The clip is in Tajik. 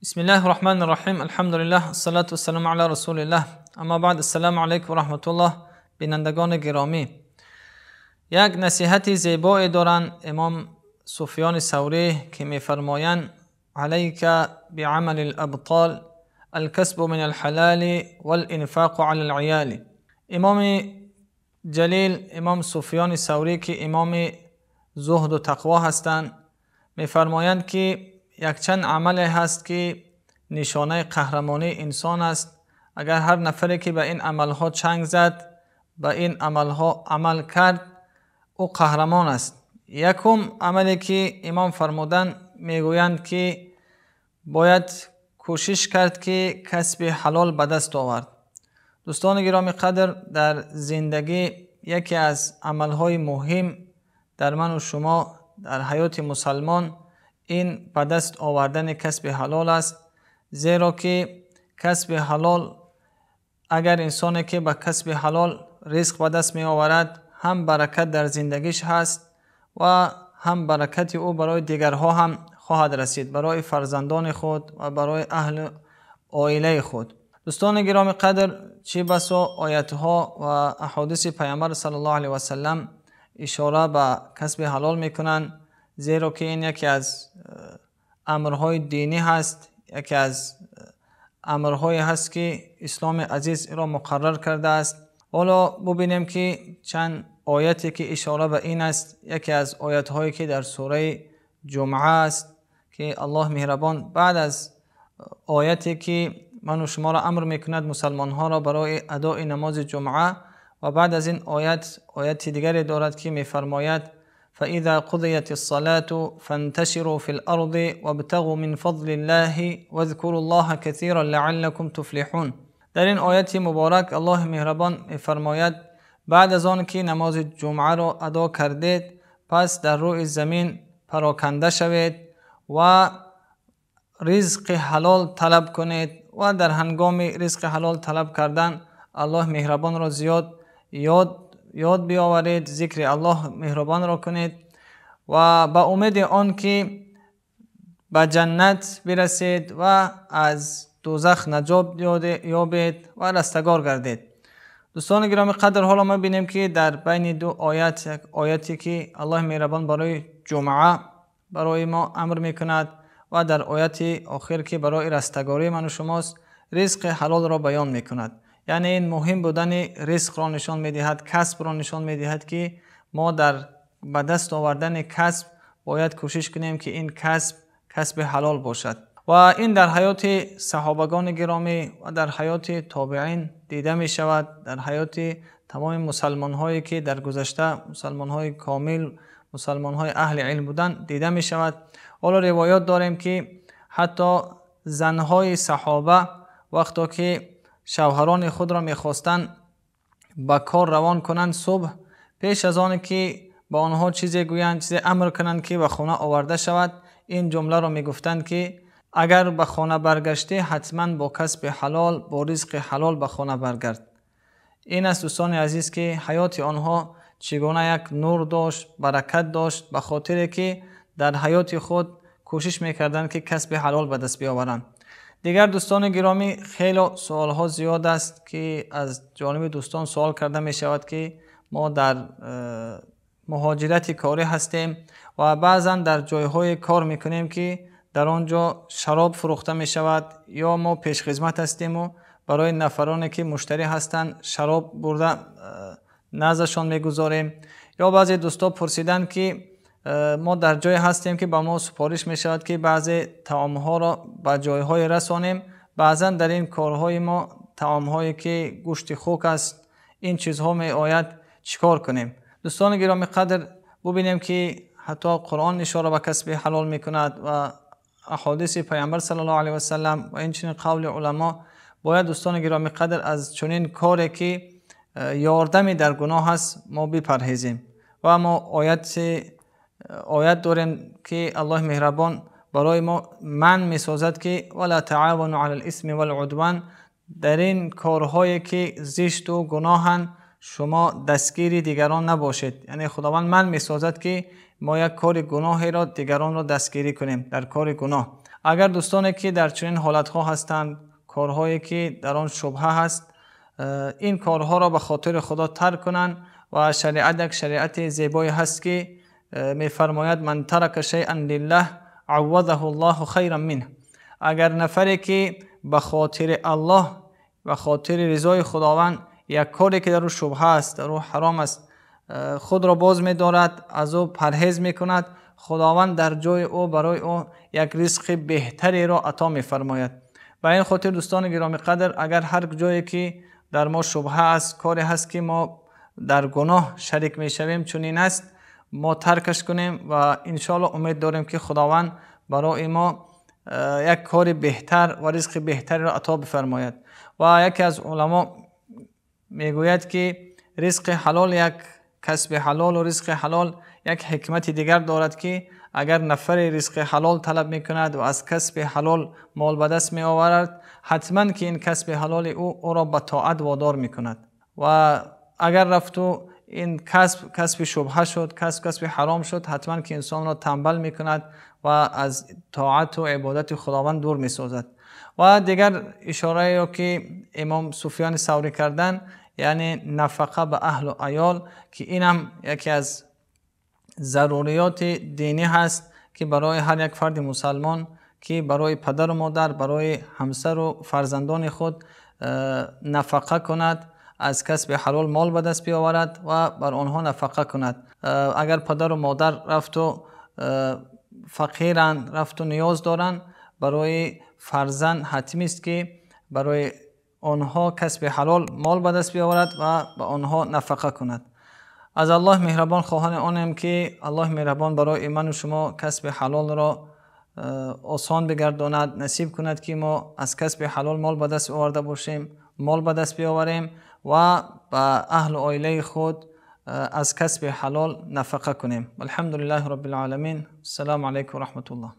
بسم الله الرحمن الرحیم. الحمد لله، الصلاة والسلام علی رسول الله. اما بعد، السلام علیکم و رحمت الله. بینندگان گرامی، یک نصیحت زیبایی دارند امام سفیان ثوری که میفرمایند: علیک بعمل الابطال، الکسب من الحلال والانفاق علی العیال. امام جلیل، امام سفیان ثوری که امام زهد و تقوا هستند، میفرمایند که یکچند عمل هست که نشانه قهرمانی انسان است. اگر هر نفری که به این عملها چنگ زد، به این عملها عمل کرد، او قهرمان است. یکم عملی که امام فرمودند، میگویند که باید کوشش کرد که کسب حلال به دست آورد. دوستان گرامی قدر، در زندگی یکی از عملهای مهم در من و شما، در حیات مسلمان، این به دست آوردن کسب حلال است، زیرا که کسب حلال، اگر انسانی که به کسب حلال رزق به دست می آورد، هم برکت در زندگیش هست و هم برکت او برای دیگرها هم خواهد رسید، برای فرزندان خود و برای اهل عائله خود. دوستان گرامی قدر، چی بسا آیت ها و احادیث پیامبر صلی الله علیه و سلم اشاره به کسب حلال میکنند، زیرا که این یکی از امرهای دینی هست، یکی از امرهایی هست که اسلام عزیز را مقرر کرده است. حالا ببینیم که چند آیتی که اشاره به این است. یکی از آیت هایی که در سوره جمعه است که الله مهربان بعد از آیتی که من و شما را امر میکند، مسلمان ها را، برای ادای نماز جمعه، و بعد از این آیت، آیت دیگری دارد که میفرماید: فإذا قضيت الصلاة فانتشروا في الأرض وابتغوا من فضل الله واذكروا الله كثيرا لعلكم تفلحون. در این آیت مبارک الله مهربان میفرماید: بعد از آن که نماز جمعه را ادا کردید، پس در روی زمین پراکنده شوید و رزق حلال طلب کنید و در هنگام رزق حلال طلب کردن الله مهربان را زیاد یاد بیاورید، ذکر الله مهربان را کنید و به امید آن که به جنت برسید و از دوزخ نجات یابید و رستگار گردید. دوستان گرامی قدر، حالا ما بینیم که در بین دو آیت، یک آیتی که الله مهربان برای جمعه برای ما امر میکند و در آیت آخر که برای رستگاری من و شماست، رزق حلال را بیان میکند. یعنی این مهم بودن رزق را نشان میدهد، کسب را نشان میدهد که ما در به دست آوردن کسب باید کوشش کنیم که این کسب، کسب حلال باشد. و این در حیات صحابگان گرامی و در حیات تابعین دیده می شود، در حیات تمام مسلمان هایی که در گذشته مسلمان های کامل، مسلمان های اهل علم بودند، دیده می شود. حالا روایات داریم که حتی زنهای صحابه وقتا که شوهران خود را میخواستند به کار روان کنند، صبح پیش از آن که با آنها چیزی گویند، چیزی امر کنند که به خانه آورده شود، این جمله را میگفتند که اگر به خانه برگشتی، حتما با کسب حلال، با رزق حلال به خانه برگرد. این است دوستان عزیز که حیات آنها چگونه یک نور داشت، برکت داشت، به خاطر که در حیات خود کوشش میکردند که کسب حلال به دست بیاورند. دیگر دوستان گرامی، خیلی سوال ها زیاد است که از جانب دوستان سوال کرده می شود که ما در مهاجرت کاری هستیم و بعضا در جایهای کار میکنیم که در آنجا شراب فروخته می شود، یا ما پیش خدمت هستیم و برای نفرانی که مشتری هستند شراب برده نزدشان میگذاریم. یا بعضی دوستا پرسیدند که ما در جای هستیم که به ما سپارش می شود که بعضی طعام ها را به جایهای رسانیم. بعضا در این کارهای ما طعام هایی که گوشت خوک است، این چیزها می آید، چیکار کنیم؟ دوستان گرامی قدر، ببینیم که حتی قرآن اشاره به کسب حلال میکند و احادیث پیامبر صلی الله علیه و سلم و اینچنین قول علما. باید دوستان گرامی قدر از چنین کاری که یاردمی در گناه است ما بپرهیزیم. و ما آیت داریم که الله مهربان برای ما منع میسازد که ولا تعاونوا علی الاثم والعدوان. در این کارهایی که زشت و گناهن شما دستگیری دیگران نباشید. یعنی خداوند منع میسازد که ما یک کار گناهی را دیگران را دستگیری کنیم در کار گناه. Агар дӯстоне ки дар чунин ҳолатҳо ҳастанд, корҳое ки дар он шубҳа ҳаст, ин корҳоро ба хотири Худо тарк кунанд ва шариат як шариати зебое ҳаст ки мефармояд: ман тарака шайъан лиллаҳ аввазаҳу Аллоҳу хайран минҳ. Агар нафаре ки ба хотири Аллоҳ, ба хотири ризои Худованд як коре ки дар ӯ шубҳа аст, дар ӯ ҳаром аст, худро боз медорад, аз ӯ парҳез мекунад, Худованд дар ҷои ӯ барои ӯ як ризқи беҳтареро ато мефармояд. Ба ин хотир дӯстони гиромӣ қадр, агар ҳар ҷое ки дар мо шубҳа аст, коре ҳаст ки мо дар гуноҳ шарик мешавем, чунин аст, мо таркаш кунем ва иншоаллоҳ умед дорем ки Худованд барои мо як кори беҳтар ва ризқи беҳтареро ато бифармояд. Ва яке аз уламо мегӯяд ки ризқи ҳалол як касби ҳалол ва ризқи ҳалол як ҳикмати дигар дорад ки агар нафаре ризқи ҳалол талаб мекунад ва аз касби ҳалол мол ба даст меоварад, ҳатман ки ин касби ҳалоли ӯ ӯро ба тоат водор мекунад. Ва агар рафту ин касб касби шубҳа шуд, касб касби ҳаром шуд, ҳатман ки инсонро танбал мекунад ва аз тоату ибодати Худованд дур месозад. Ва дигар ишораеро ки имом Суфёни Саврӣ кардан, яъне нафақа ба аҳлу аёл, ки инам яке аз заруриёти динӣ ҳаст ки барои ҳар як фарди мусалмон ки барои падару модар, барои ҳамсару фарзандони худ нафақа кунад, аз касби ҳалол мол ба даст биёварад ва бар онҳо нафақа кунад. Агар падару модар рафту фақиранд, рафту ниёз доранд, барои фарзанд ҳатмист ки барои онҳо касби ҳалол мол ба даст биёварад ва ба онҳо нафақа кунад. Аз Аллоҳ меҳрабон хоҳони онем ки Аллоҳ меҳрабон барои ману шумо касби ҳалолро осон бигардонад, насиб кунад ки мо аз касби ҳалол мол ба даст оварда бошем, мол ба даст биёварем ва ба аҳлу оилаи худ аз касби ҳалол нафақа кунем. Алҳамдулиллаҳи роббил оламин. Ассалому алайкум ва раҳматуллоҳ.